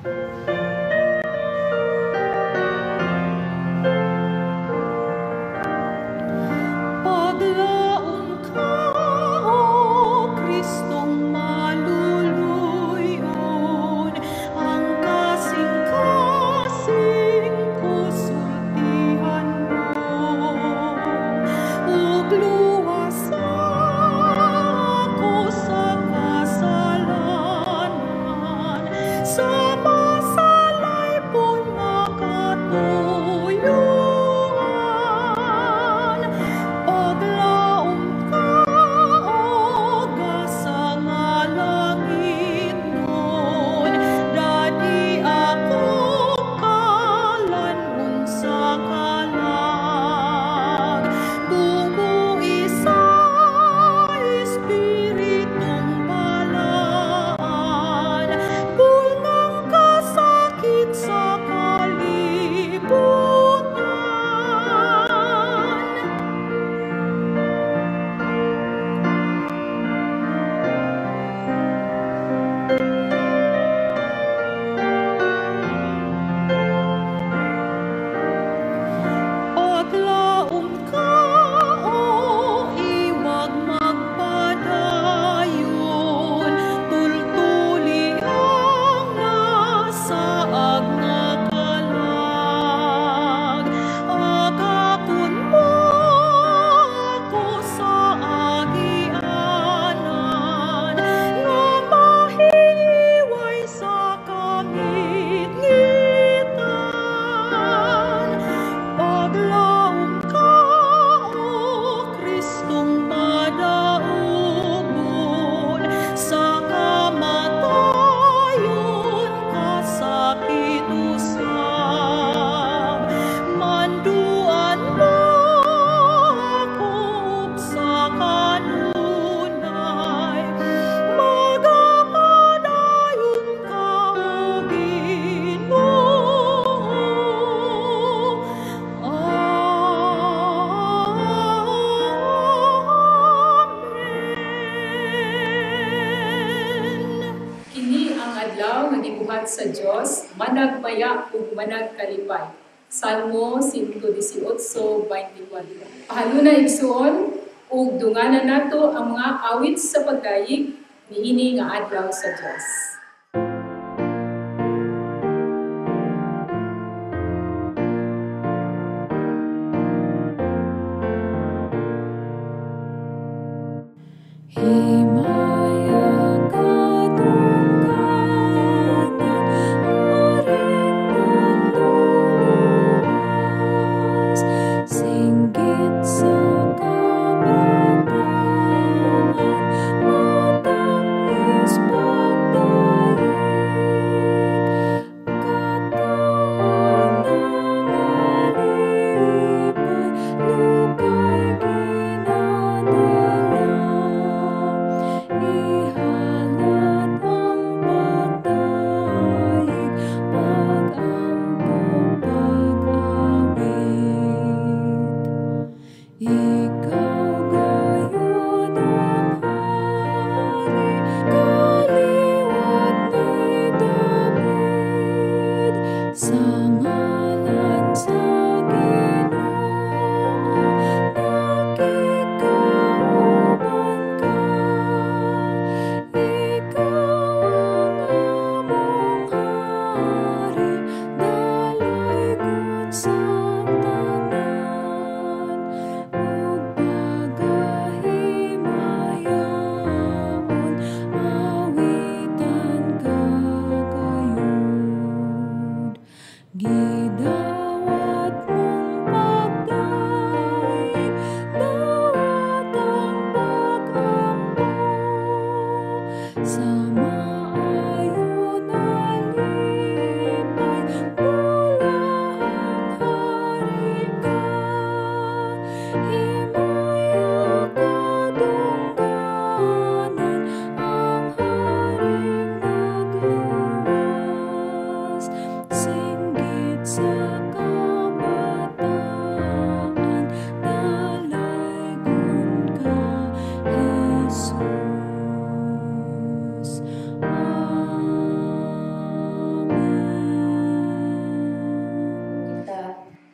Paglaom ka, O Kristong maluluyon, ang kasing-kasing ko sultihan mo. Ug luwasa ako sa kasalanan, sa masalaypon nga katuyuan. Paglaom ka, O gasa nga langitnon, dadi ako kalan-on sa kalag. Bumuhi sa Espiritong Balaan, bulngang kasakit sa kalibutan. Paglaom ka, O iwag magpadayon, tultuli ang nasaag nga kalag. Agakon mo ako sa agianan, nga mahiway sa kangitngitan. Paglaom ka, O Kristong madaugon, sa kamatayon kasakit usab. Manduan mo ako ug sa kanunay, magapadayon ka, O Ginoo. Amen. Kini ang adlaw nga gibuhat sa Dios, managmaya ug managkalipay. Salmo 118:24. Pahaluna, igsuon, ug dunganan nato ang mga awit sa pagdayeg niini nga adlaw sa Dios. Himaya kadungganan, aring manluluwas, singgit sa kabataan, matamis pagdanggan.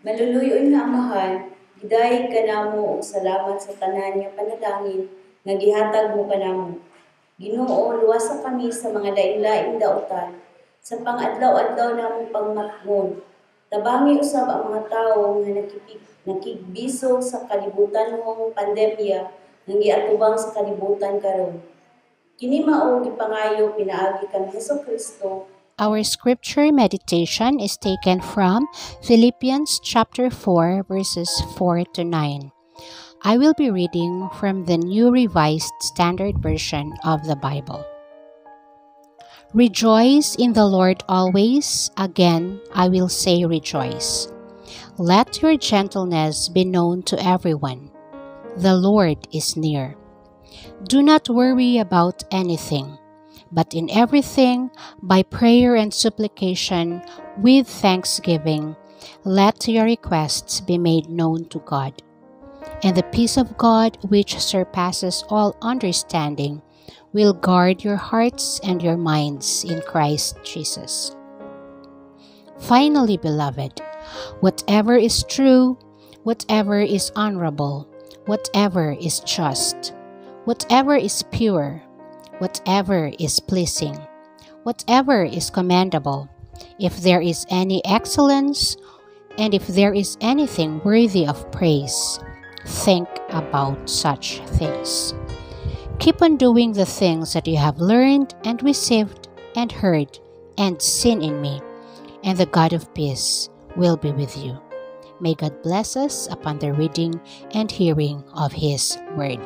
Maluluy-on nga Amahan, gidayeg ka namo og salamat sa tanan nga panalangin nga gihatag mo kanamo. Ginoo, luwasa kami sa mga lain-laing dautan sa pang-adlaw-adlaw namong pagmatngon. Tabangi usab ang mga tawo nga nakigbisog sa kalibutanhong pandemya nga giatubang sa kalibutan karon. Kini mao gipangayo pinaagi kang Hesukristo. Our scripture meditation is taken from Philippians chapter 4, verses 4 to 9. I will be reading from the New Revised Standard Version of the Bible. Rejoice in the Lord always. Again, I will say rejoice. Let your gentleness be known to everyone. The Lord is near. Do not worry about anything, but in everything, by prayer and supplication, with thanksgiving, let your requests be made known to God. And the peace of God, which surpasses all understanding, will guard your hearts and your minds in Christ Jesus. Finally, beloved, whatever is true, whatever is honorable, whatever is just, whatever is pure, whatever is pleasing, whatever is commendable, if there is any excellence, and if there is anything worthy of praise, think about such things. Keep on doing the things that you have learned and received and heard and seen in me, and the God of peace will be with you. May God bless us upon the reading and hearing of His Word.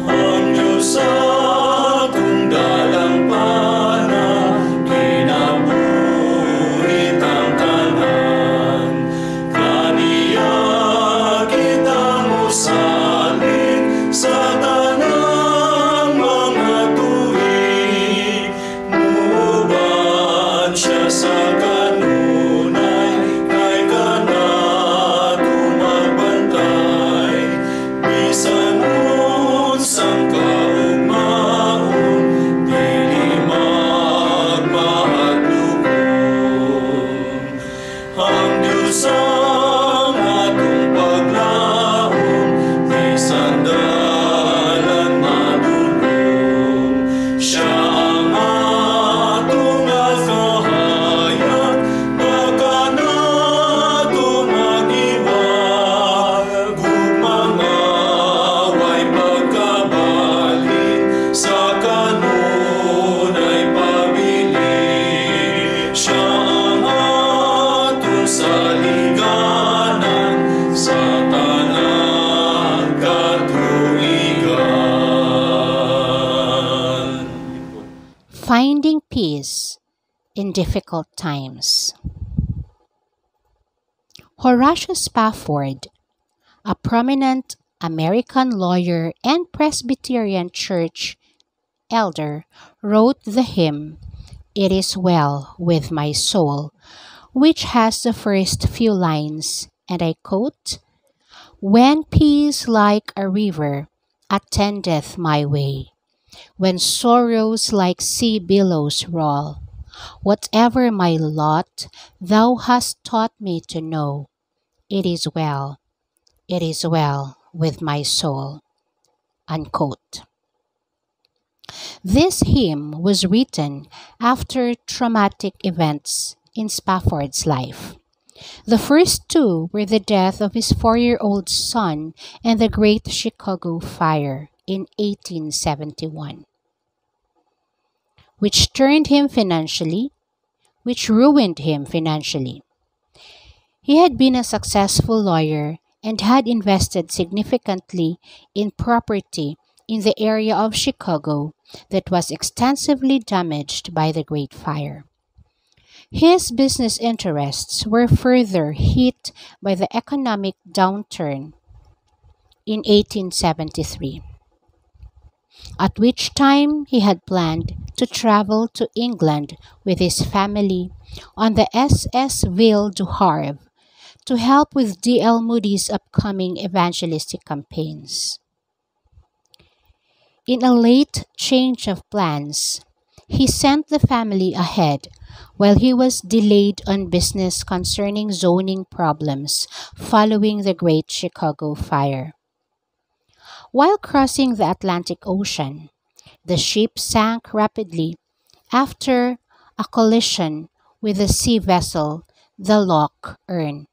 Ang Diyos atong dalampana, kinabuhi tang tanan. Kaniya kita mosalig sa tanang mga tuig. Muuban siya sa kanunay, kay kanato magbantay. Bisan unsang kaugmaon, dili magmahadlokon. Ang Diyos ang atong paglaom, bisan dalan madulom. Siya ang atong kahayag, kanato mag-iwa. Gugma nga way pagkabalhin, sa kanunay pabilin. Siya ang atong saliganan sa tanang katuigan. Finding peace in difficult times. Horatio Spafford, a prominent American lawyer and Presbyterian Church elder, wrote the hymn, "It Is Well With My Soul," which has the first few lines, and I quote, "When peace like a river attendeth my way, when sorrows like sea billows roll, whatever my lot, thou hast taught me to know, it is well with my soul." Unquote. This hymn was written after traumatic events in Spafford's life. The first two were the death of his 4-year-old son and the Great Chicago Fire in 1871, which ruined him financially. He had been a successful lawyer and had invested significantly in property in the area of Chicago that was extensively damaged by the Great Fire. His business interests were further hit by the economic downturn in 1873, at which time he had planned to travel to England with his family on the SS Ville du Havre to help with D.L. Moody's upcoming evangelistic campaigns. In a late change of plans, he sent the family ahead while he was delayed on business concerning zoning problems following the Great Chicago Fire. While crossing the Atlantic Ocean, the ship sank rapidly after a collision with the sea vessel, the Loch Earn,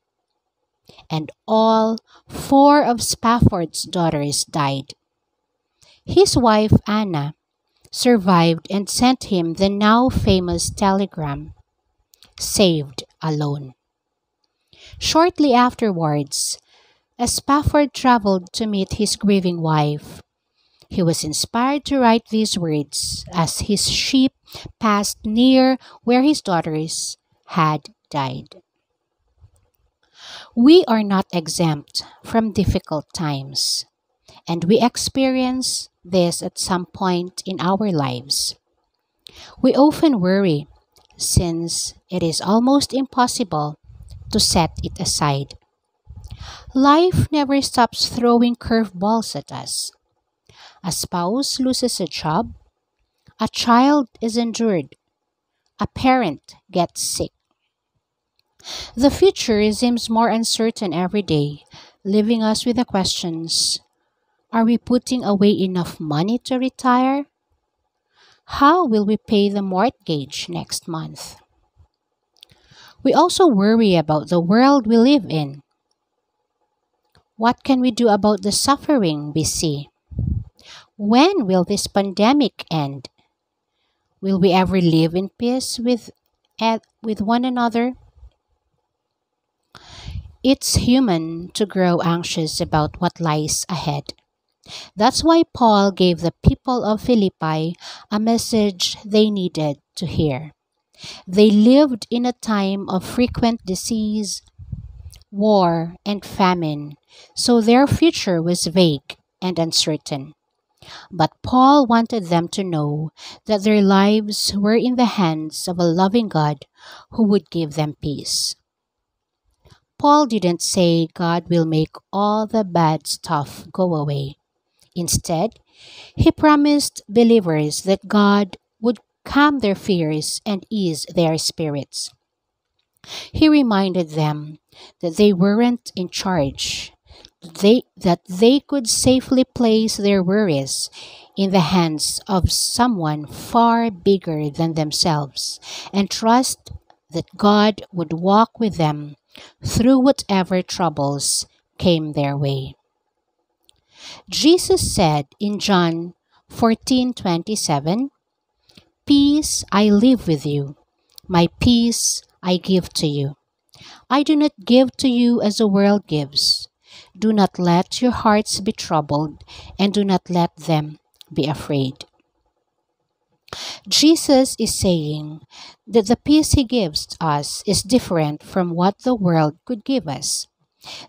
and all four of Spafford's daughters died. His wife, Anna, survived and sent him the now famous telegram, "Saved alone." Shortly afterwards, as Spafford traveled to meet his grieving wife, he was inspired to write these words as his ship passed near where his daughters had died. We are not exempt from difficult times, and we experience this at some point in our lives. We often worry, since it is almost impossible to set it aside. Life never stops throwing curveballs at us. A spouse loses a job, a child is injured, a parent gets sick. The future seems more uncertain every day, leaving us with the questions: Are we putting away enough money to retire? How will we pay the mortgage next month? We also worry about the world we live in. What can we do about the suffering we see? When will this pandemic end? Will we ever live in peace with one another? It's human to grow anxious about what lies ahead. That's why Paul gave the people of Philippi a message they needed to hear. They lived in a time of frequent disease, war, and famine, so their future was vague and uncertain. But Paul wanted them to know that their lives were in the hands of a loving God who would give them peace. Paul didn't say God will make all the bad stuff go away. Instead, he promised believers that God would calm their fears and ease their spirits. He reminded them that they weren't in charge, that they could safely place their worries in the hands of someone far bigger than themselves and trust that God would walk with them through whatever troubles came their way. Jesus said in John 14:27, "Peace I leave with you, my peace I give to you. I do not give to you as the world gives. Do not let your hearts be troubled, and do not let them be afraid." Jesus is saying that the peace he gives us is different from what the world could give us.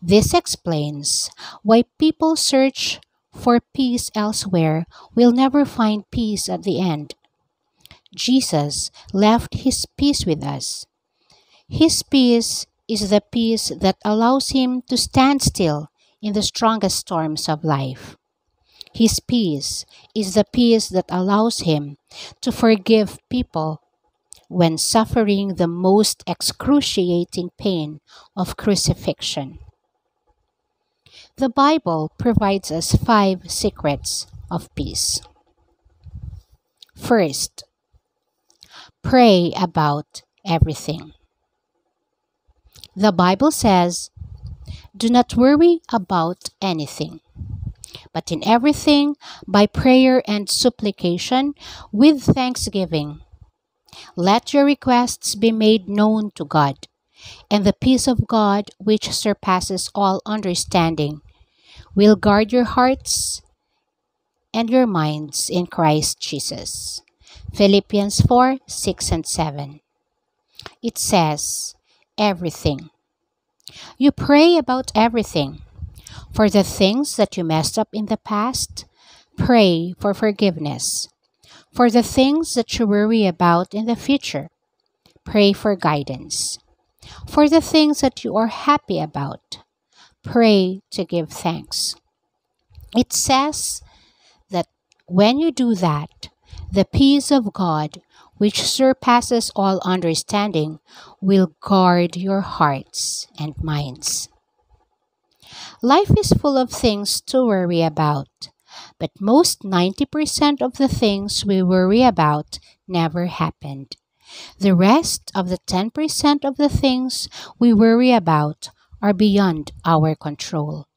This explains why people search for peace elsewhere will never find peace at the end. Jesus left his peace with us. His peace is the peace that allows him to stand still in the strongest storms of life. His peace is the peace that allows him to forgive people when suffering the most excruciating pain of crucifixion. The Bible provides us five secrets of peace. First, pray about everything. The Bible says, "Do not worry about anything, but in everything, by prayer and supplication, with thanksgiving, let your requests be made known to God, and the peace of God, which surpasses all understanding, will guard your hearts and your minds in Christ Jesus." Philippians 4:6 and 7. It says, everything. You pray about everything. For the things that you messed up in the past, pray for forgiveness. For the things that you worry about in the future, pray for guidance. For the things that you are happy about, pray to give thanks. It says that When you do that, the peace of God, which surpasses all understanding, will guard your hearts and minds. Life is full of things to worry about, but most 90% of the things we worry about never happened. The rest of the 10% of the things we worry about are beyond our control.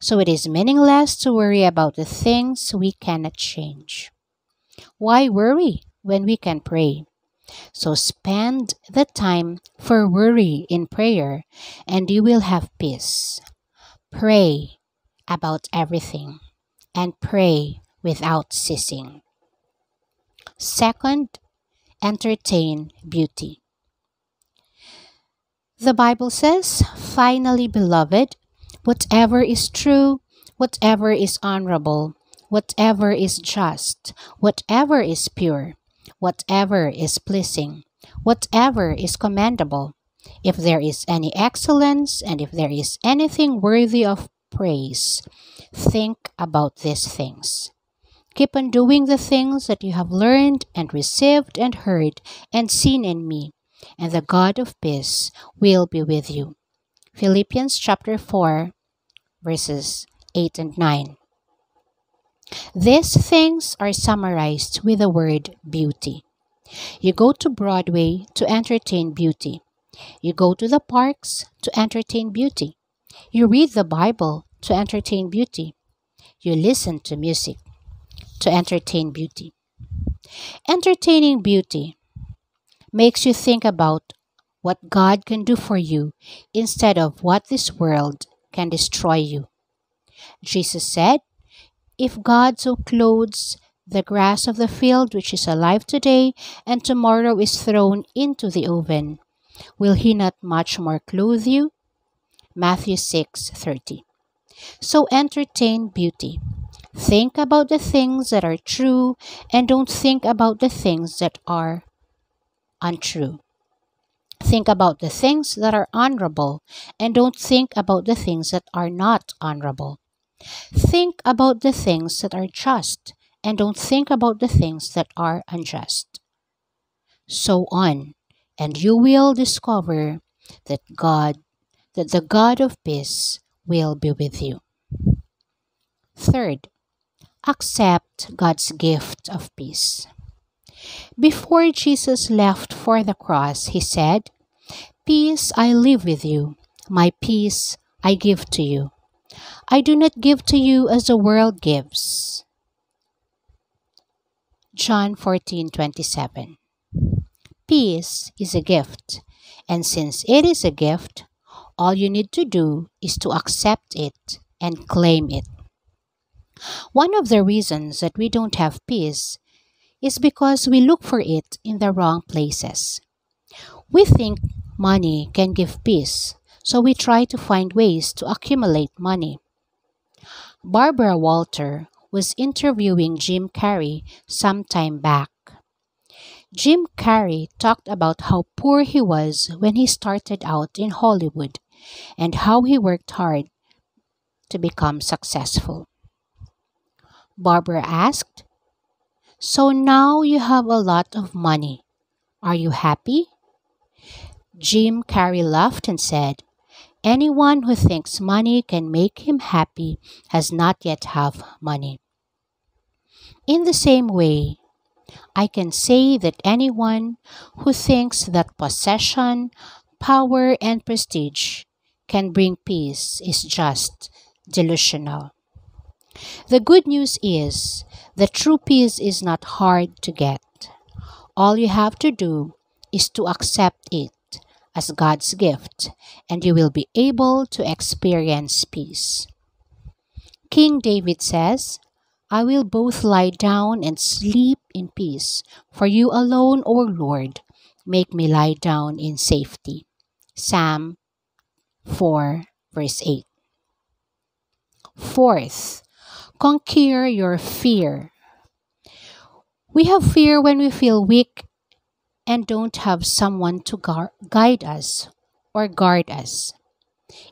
So it is meaningless to worry about the things we cannot change. Why worry when we can pray? So spend the time for worry in prayer and you will have peace. Pray about everything and pray without ceasing. Second, entertain beauty. The Bible says, "Finally, beloved, whatever is true, whatever is honorable, whatever is just, whatever is pure, whatever is pleasing, whatever is commendable, if there is any excellence and if there is anything worthy of praise, think about these things." Keep on doing the things that you have learned and received and heard and seen in me, and the God of peace will be with you. Philippians chapter 4, verses 8 and 9. These things are summarized with the word "beauty." You go to Broadway to entertain beauty. You go to the parks to entertain beauty. You read the Bible to entertain beauty. You listen to music to entertain beauty. Entertaining beauty makes you think about what God can do for you instead of what this world can destroy you. Jesus said, "If God so clothes the grass of the field, which is alive today and tomorrow is thrown into the oven, will he not much more clothe you?" Matthew 6:30. So entertain beauty. Think about the things that are true and don't think about the things that are untrue. Think about the things that are honorable and don't think about the things that are not honorable. Think about the things that are just and don't think about the things that are unjust. So on, and you will discover that the God of peace will be with you. Third, accept God's gift of peace. Before Jesus left for the cross, he said, "Peace I leave with you, my peace I give to you. I do not give to you as the world gives." John 14:27. Peace is a gift, and since it is a gift, all you need to do is to accept it and claim it. One of the reasons that we don't have peace is because we look for it in the wrong places. We think money can give peace, so we try to find ways to accumulate money. Barbara Walter was interviewing Jim Carrey some time back. Jim Carrey talked about how poor he was when he started out in Hollywood and how he worked hard to become successful. Barbara asked, "So now you have a lot of money. Are you happy?" Jim Carrey laughed and said, "Anyone who thinks money can make him happy has not yet have money. In the same way, I can say that anyone who thinks that possession, power, and prestige can bring peace is just delusional." The good news is that true peace is not hard to get. All you have to do is to accept it as God's gift, and you will be able to experience peace. King David says, "I will both lie down and sleep in peace, for you alone, O Lord, make me lie down in safety." Psalm 4, verse 8. Fourth, conquer your fear. We have fear when we feel weak and don't have someone to guide us or guard us.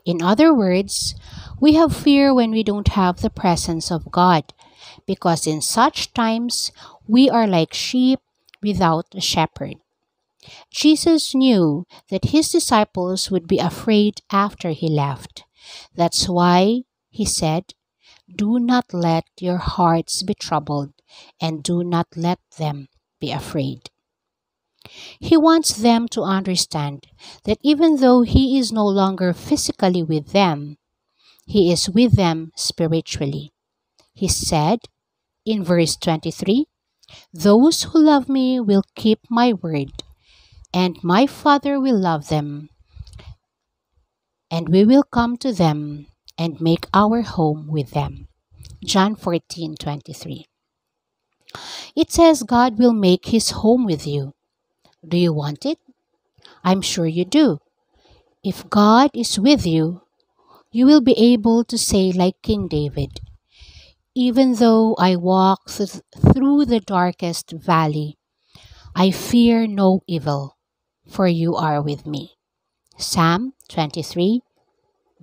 In other words, we have fear when we don't have the presence of God Because in such times we are like sheep without a shepherd. Jesus knew that his disciples would be afraid after he left. That's why he said, "Do not let your hearts be troubled, and do not let them be afraid." He wants them to understand that even though he is no longer physically with them, he is with them spiritually. He said in verse 23, "Those who love me will keep my word, and my Father will love them, and we will come to them and make our home with them." John 14:23. It says God will make his home with you. Do you want it? I'm sure you do. If God is with you, you will be able to say, like King David, "Even though I walk through the darkest valley, I fear no evil, for you are with me." Psalm 23,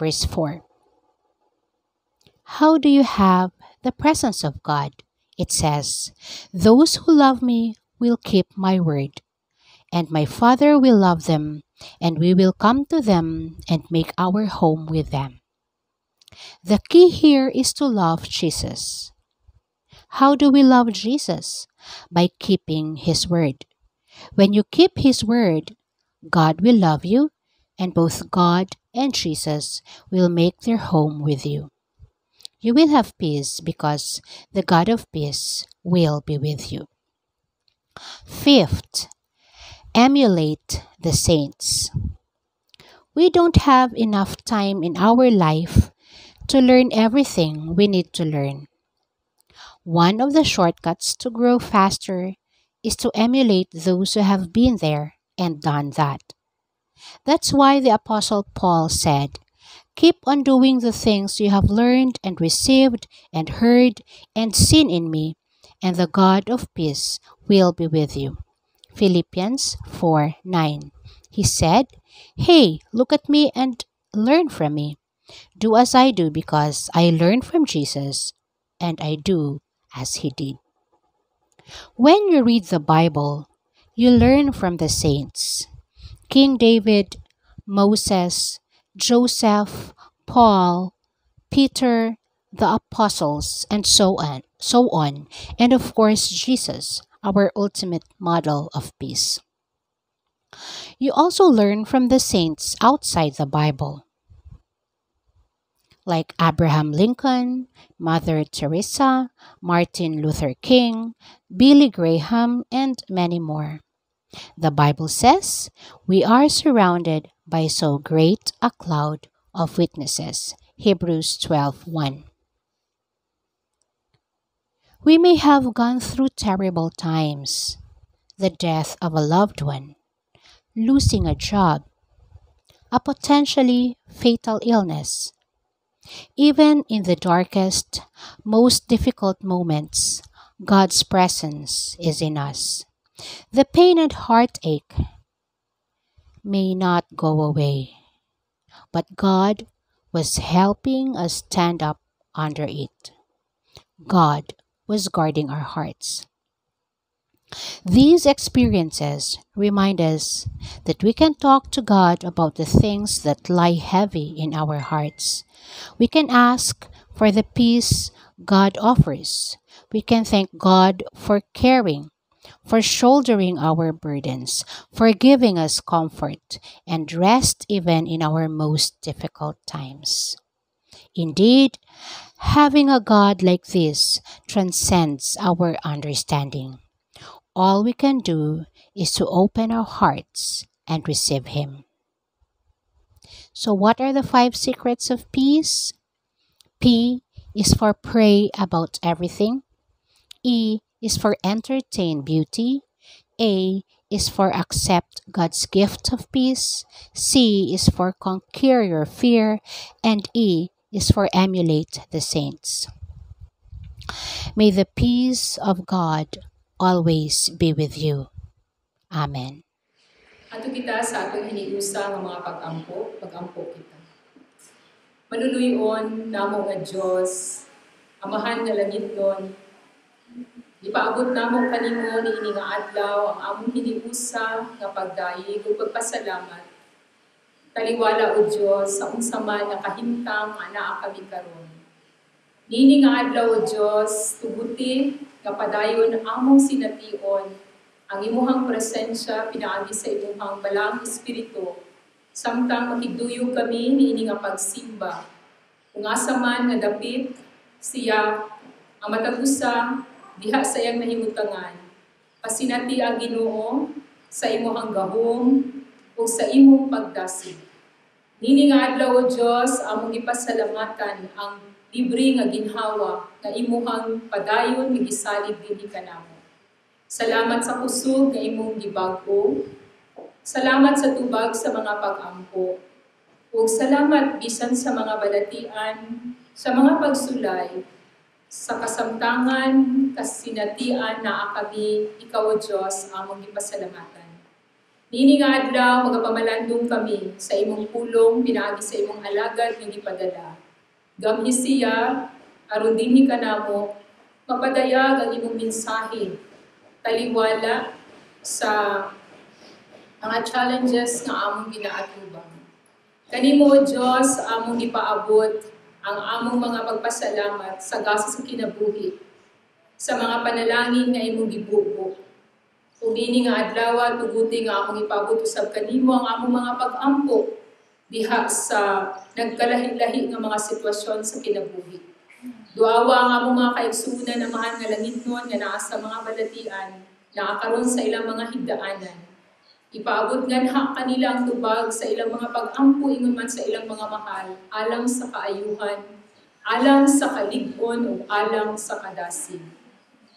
verse 4. How do you have the presence of God? It says, "Those who love me will keep my word, and my Father will love them, and we will come to them and make our home with them." The key here is to love Jesus. How do we love Jesus? By keeping his word. When you keep his word, God will love you, and both God and Jesus will make their home with you. You will have peace because the God of peace will be with you. Fifth, emulate the saints. We don't have enough time in our life to learn everything we need to learn. One of the shortcuts to grow faster is to emulate those who have been there and done that. That's why the Apostle Paul said, "Keep on doing the things you have learned and received and heard and seen in me, and the God of peace will be with you." Philippians 4:9. He said, "Hey, look at me and learn from me. Do as I do because I learned from Jesus and I do as he did." When you read the Bible, you learn from the saints. King David, Moses, Joseph, Paul, Peter, the apostles, and so on, and of course Jesus, our ultimate model of peace. You also learn from the saints outside the Bible, like Abraham Lincoln, Mother Teresa, Martin Luther King, Billy Graham, and many more. The Bible says we are surrounded by so great a cloud of witnesses. Hebrews 12:1. We may have gone through terrible times, the death of a loved one, losing a job, a potentially fatal illness. Even in the darkest, most difficult moments, God's presence is in us. The pain and heartache may not go away, but God was helping us stand up under it. God was guarding our hearts. These experiences remind us that we can talk to God about the things that lie heavy in our hearts. We can ask for the peace God offers. We can thank God for caring, for shouldering our burdens, for giving us comfort and rest even in our most difficult times. Indeed, having a God like this transcends our understanding. All we can do is to open our hearts and receive Him. So, what are the five secrets of peace? P is for pray about everything. E is for entertain beauty. A is for accept God's gift of peace. C is for conquer your fear. And E is for emulate the saints. May the peace of God always be with you. Amen. Adto kita sa atong hiniusa nga mga pag-ampo, pag-ampo kita. Maluluy-on namo nga Dios, Amahan nga langitnon, Ipaabot namo kanimo niini nga adlaw ang among hiniusa nga pagdayeg ug pagpasalamat. Taliwala, O Dios, sa unsa man nga kahimtang nga naa kami karon. Niini nga adlaw, O Dios, tuguti nga padayon among sination ang imuhang presensya pinaagi sa imuhang Balaang Espiritu samtang makigduyog kami niini nga pagsimba. Kung asa man nga dapit siya ang matag usa diha sa iyang nahimutangan, pasinati ang Ginoo sa imuhang gahom ug sa imong pagdasig. Niini nga adlaw, O Dios, among gipasalamatan ang libre nga ginhawa nga imuhang padayon nga gisalig dinhi kanamo. Salamat sa kusog nga imong gibag-o. Salamat sa tubag sa mga pag-ampo. Ug salamat bisan sa mga balatian, sa mga pagsulay, sa kasamtangan, kasinatian naa kami, ikaw, O Diyos, among gipasalamatan. Niini nga adlaw, magapamalandong kami sa imong pulong, pinaagi sa imong alagad nga gipadala. Gamhi siya, aron dinhi kanamo, mapadayag ang imong mensahe, taliwala sa mga challenges nga among ginaatubang. Kanimo, O Diyos, among gipaabot ang among mga pagpasalamat sa gasa sa kinabuhi, sa mga panalangin nga imong gibubo. Ug niini nga adlaw, tuguti nga among ipaabot usab kanimo ang among mga pag-ampo diha sa nagkalahi-lahi nga mga sitwasyon sa kinabuhi. Duawa ang among mga kaigsuonan, Amahan nga langitnon, nga naa sa mga balatian, naa karon sa ilang mga higdaanan. Ipaabot nganha kanila ang tubag sa ilang mga pag-ampo ingon man sa ilang mga mahal, alang sa kaayuhan, alang sa kalig-on ug alang sa kadasig.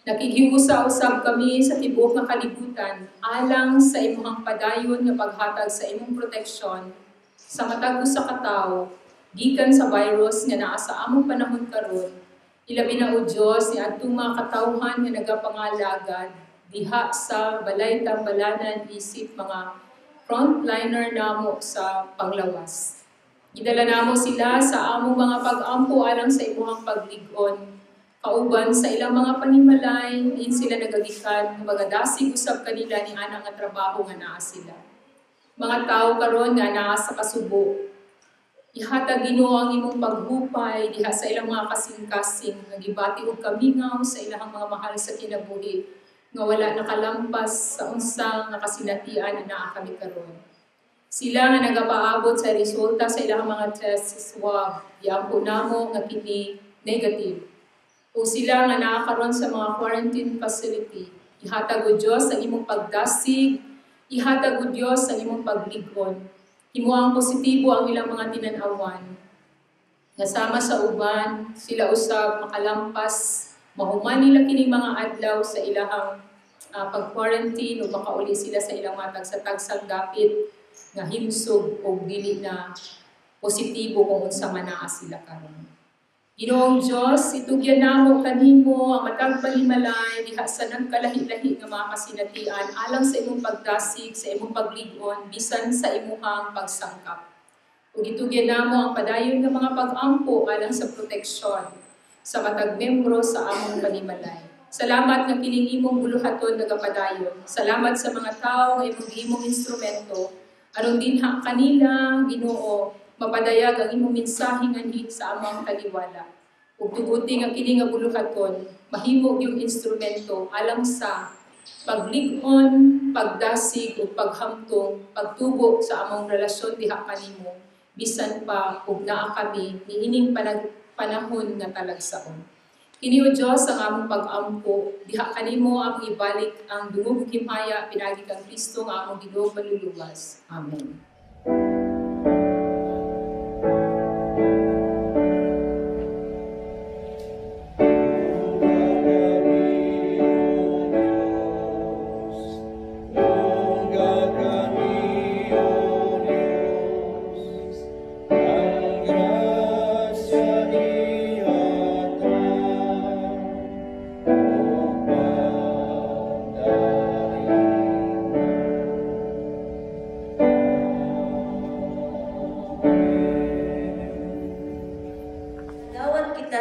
Nakighiusa usab kami sa tibuok nga kalibutan alang sa imuhang padayon nga paghatag sa imong proteksyon sa matag usa ka tawo gikan sa virus nga naa sa among panahon karon. Ilabi na, O Dios, ni adtong mga katawhan nga nagapangalagad diha sa balay tambalanan isip mga frontliner namo sa panglawas. Gidala namo sila sa among mga pag-ampo alang sa imuhang paglig-on. Kauban sa ilang mga panimalay, diin sila nagagikan, magadasig usab kanila ni ana nga trabaho nga naa sila. Mga tawo karon nga naa sa kasubo, ihatag Ginoo ang imong paghupay diha sa ilang mga kasing-kasing nga gibati og kamingaw sa ilang mga mahal sa kinabuhi nga wala nakalampas sa unsa nga kasinatian na naa kami karon. Sila nga nagapaabot sa resulta sa ilang mga test sa swab, giampo namo nga kini negative. O sila nga naa karon sa mga quarantine facility, ihatag o Dios ang imong pagdasig, ihatag o Dios ang imong paglig-on. Himuang positibo ang ilang mga tinan-awan. Nga sama sa uban, sila usab makalampas, mahuman nila kining mga adlaw sa ilahang pag-quarantine o makauli sila sa ilang mga tagsa-tagsang dapit nga himsog o dili na positibo kung unsa man naa sila karon. Ginoong Dios, itugyan namo kanimo ang matag panimalay diha sa nagkalahi-lahi nga mga kasinatian alang sa imong pagdasig, sa imong paglig-on, bisan sa imuhang pagsangkap. Ug itugyan namo ang padayon nga mga pag-ampo alang sa proteksyon sa matag membro sa among panimalay. Salamat nga kining imong buluhaton nagapadayon. Salamat sa mga tawo nga imong gihimong instrumento aron dinha kanila, Ginoo, mapadayag ang imong mensahe nganhi sa among taliwala. Ug tuguti nga kini nga buluhaton mahimo yung instrumento alang sa paglig-on, pagdasig ug paghamtong, pagtubo sa among relasyon diha kanimo bisan pa ug naa kami niining panahon nga talagsaon. Kini, O Dios, ang among pag-ampo diha kanimo among ibalik ang dungog ug himaya pinaagi kang Kristo nga among Ginoo manluluwas. Amen.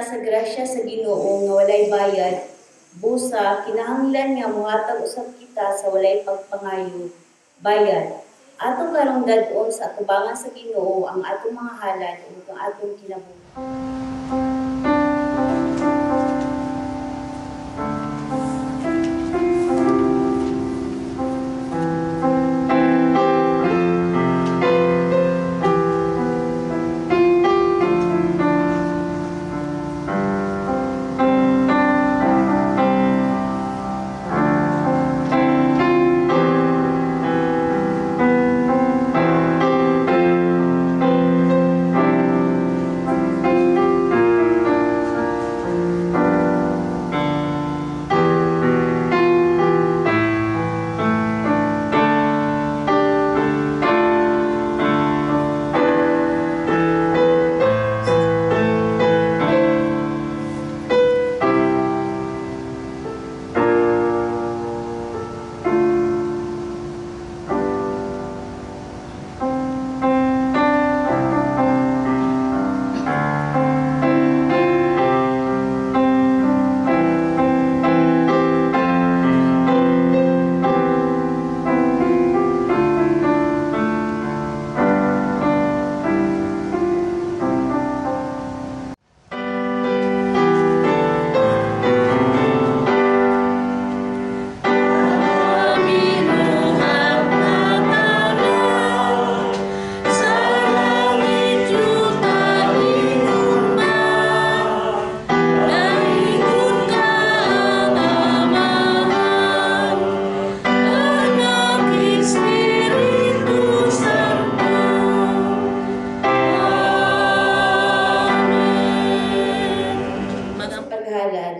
Sa grasya sa Ginoo nga walay bayad, Busa, kinahanglan nga mohatag usab kita sa walay pagpangayo bayad. Ato karong dad-on sa atubangan sa Ginoo ang atong mga halad ug ang atong kinabuhi.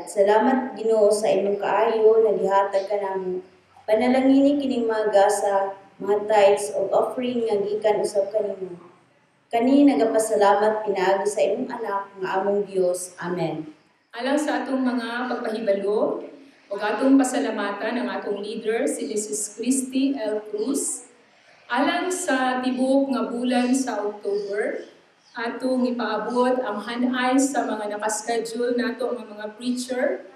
Salamat Ginoo sa imong kaayo nga gihatag kanamo. Panalangini kining mga gasa, mga tithes ug offering nga gikan usab kanimo. Kani nagapasalamat pinaagi sa imong anak nga among Dios. Amen. Alang sa atong mga pagpahibalo ug atong pasalamatan ang atong leader si Mrs. Christy L. Cruz. Alang sa tibuok nga bulan sa October, atong ipaabot ang hanay sa mga nakaschedule nato nga mga preacher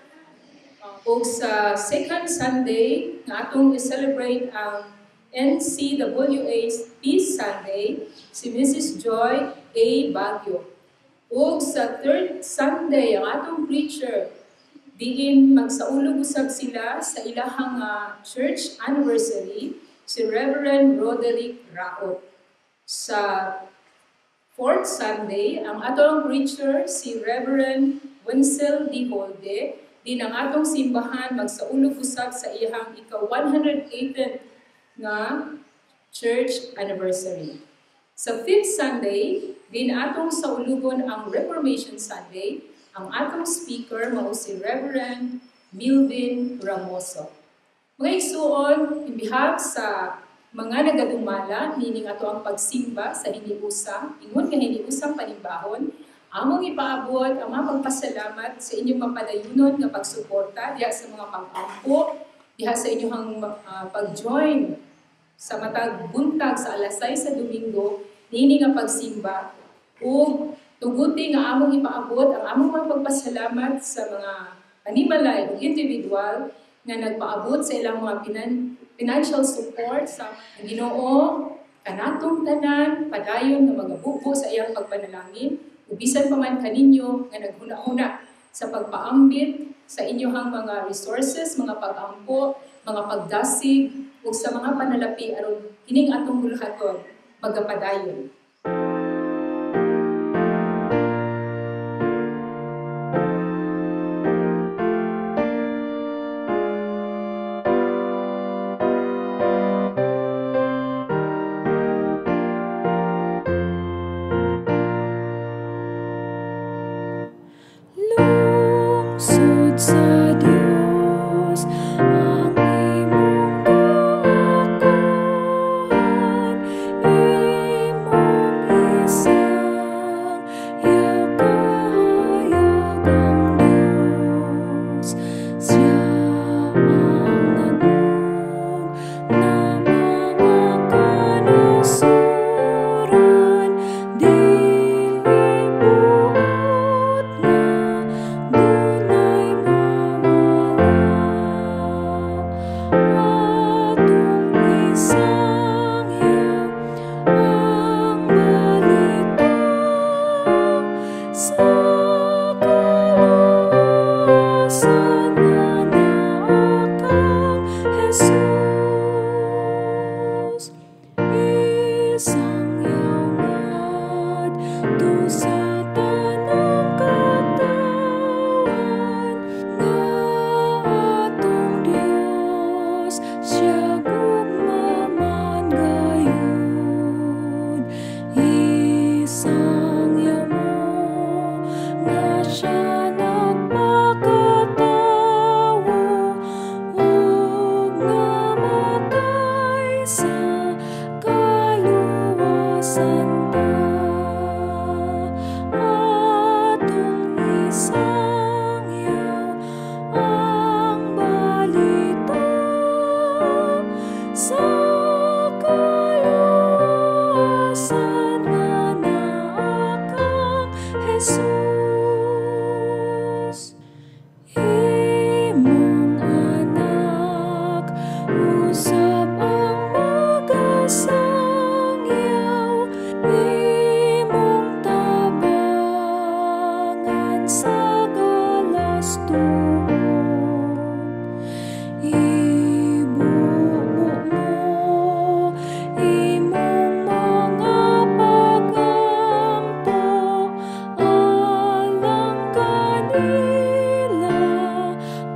ug sa second Sunday nga atong i-celebrate ang NCWA Peace Sunday si Mrs. Joy A. Baguio. Ug sa third Sunday ang atong preacher diin magsaulog usab sila sa ilahang church anniversary si Reverend Roderick Raot. Sa fourth Sunday, ang atong preacher si Reverend Wenzel D. Holde, din ang atong simbahan magsaulog usab sa iyang ika-118th nga church anniversary. Sa fifth Sunday, din atong saulugon ang Reformation Sunday, ang atong speaker mao si Reverend Milvin Ramoso. Mga igsuon, in behalf sa mga nagadumala, meaning ato ang pagsimba sa hiniusa, ingon nga hiniusang panimbahon, among ipaabot ang mga pagpasalamat sa inyong mapadayunon nga pagsuporta diha sa mga pag-ampo, diha sa inyong pag-join sa matag buntag sa alas 6 sa Domingo, niini nga pagsimba, ug tuguti nga among ipaabot ang among mga pagpasalamat sa mga panimalay ug individual nga nagpaabot sa ilang mga financial support sa Ginoo kanatong tanan padayon nga magabubo sa iyang pagpanalangin ug bisan pa man kaninyo nga naghuna-huna sa pagpaambit sa inyong mga resources, mga pag-ampo, mga pagdasig ug sa mga panalapi aron kining atong buluhaton magapadayon. Lungsod sa Dios ang imong kaakuhan, imong Sa kaluwasan nga naa kang Jesus. Isangyaw ngadto sa tanang katawhan nga atong Dios siya gugma man gayud. Isangyaw mo nga siya nagpakatawo ug namatay sa kaluwasan ta. Atong isangyaw ang balita sa kaluwasan nga naa kang Jesus. Imong anak usab ang magasangyaw, imong tabangan sa galas tuon. Ibubo mo imong mga pag-ampo alang kanila,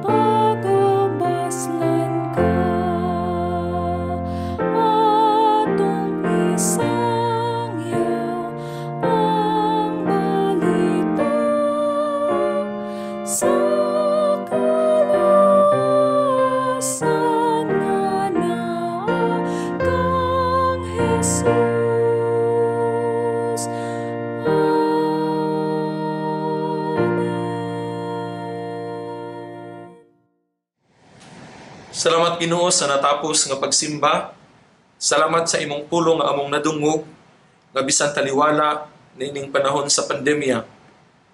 pagabaslan ka. Atong isangyaw ang balita sa kaluwasan nga naa kang Jesus. Amen. Salamat, Ginoo, sa natapos nga pagsimba. Salamat sa imong pulong nga among nadungog nga bisan taliwala niining panahon sa pandemya,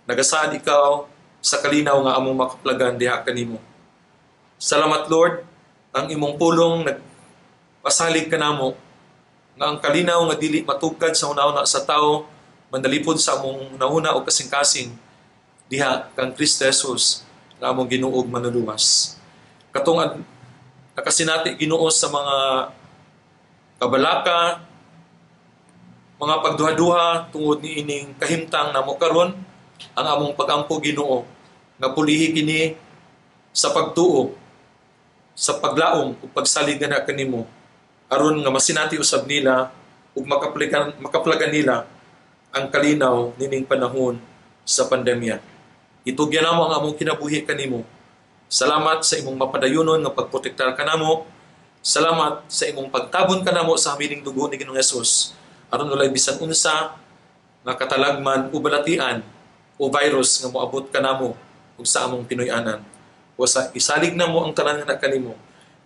nagasaad ikaw sa kalinaw nga among makaplagan diha kanimo. Salamat, Lord, ang imong pulong nagpasalig kanamo nga ang kalinaw nga dili matugkad sa hunahuna sa tao manalipod sa among hunahuna o kasing-kasing diha kang Kristo Jesus nga among Ginoo ug Manluluwas. Katong nakasinati, Ginoo, sa mga kabalaka, mga pagduha-duha tungod ni ining kahimtang namo karon, ang among pagampo, Ginoo, nga pulihi kini sa pagtuo, sa paglaom ug pagsalig na kanimo aron nga masinati usab nila ug makaplagan nila ang kalinaw nining panahon sa pandemya. Itugyan namo ang among kinabuhi kanimo. Salamat sa imong mapadayunon nga pagprotektar kanamo. Salamat sa imong pagtabon kanamo sa hamiling dugo ni Ginoong Hesus aron walay bisan unsa nga katalagman o balatian o virus nga moabot kanamo ug sa among Pinoy-anan. O sa isalig namo ang tanan nga kanimo.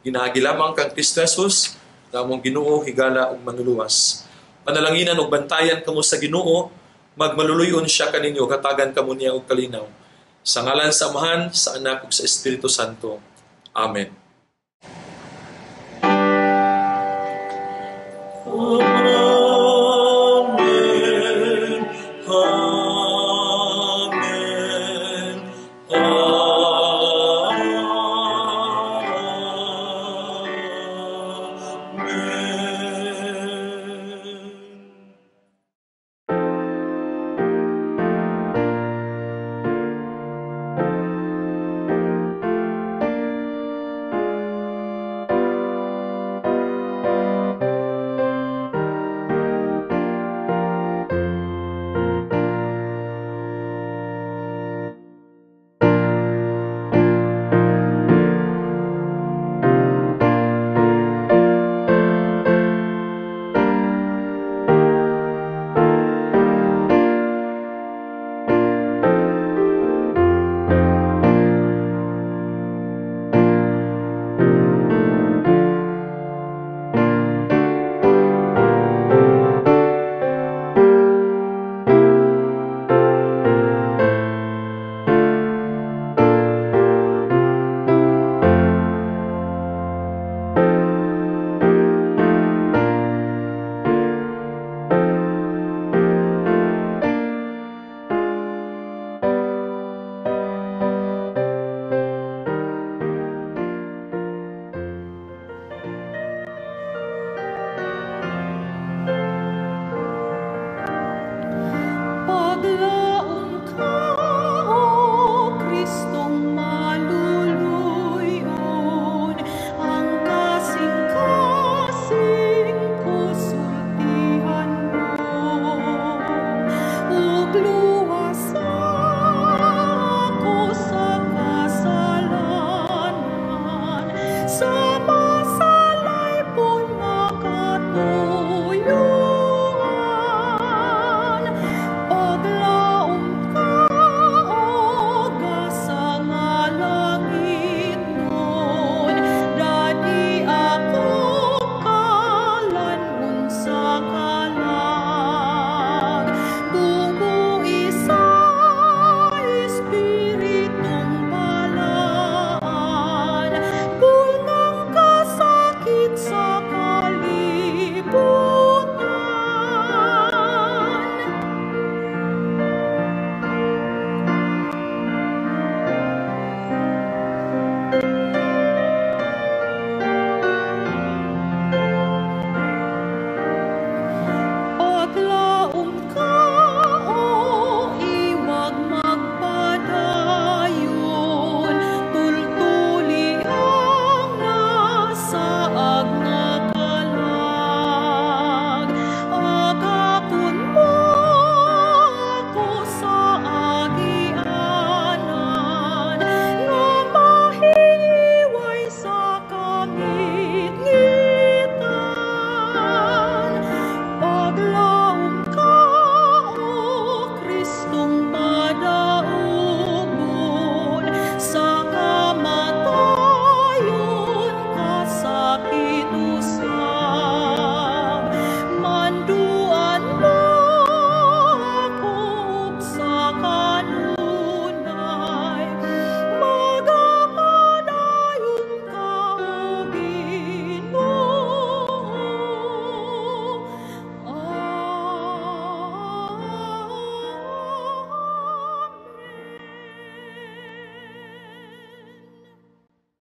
Ginaagi lamang kang Kristo Jesus nga among Ginoo, higala ug Manluluwas. Panalanginan ug bantayan kamo sa Ginoo, magmaluluyon siya kaninyo, hatagan kamo niya og kalinaw. Sa ngalan sa Amahan, sa Anak ug sa Espiritu Santo. Amen.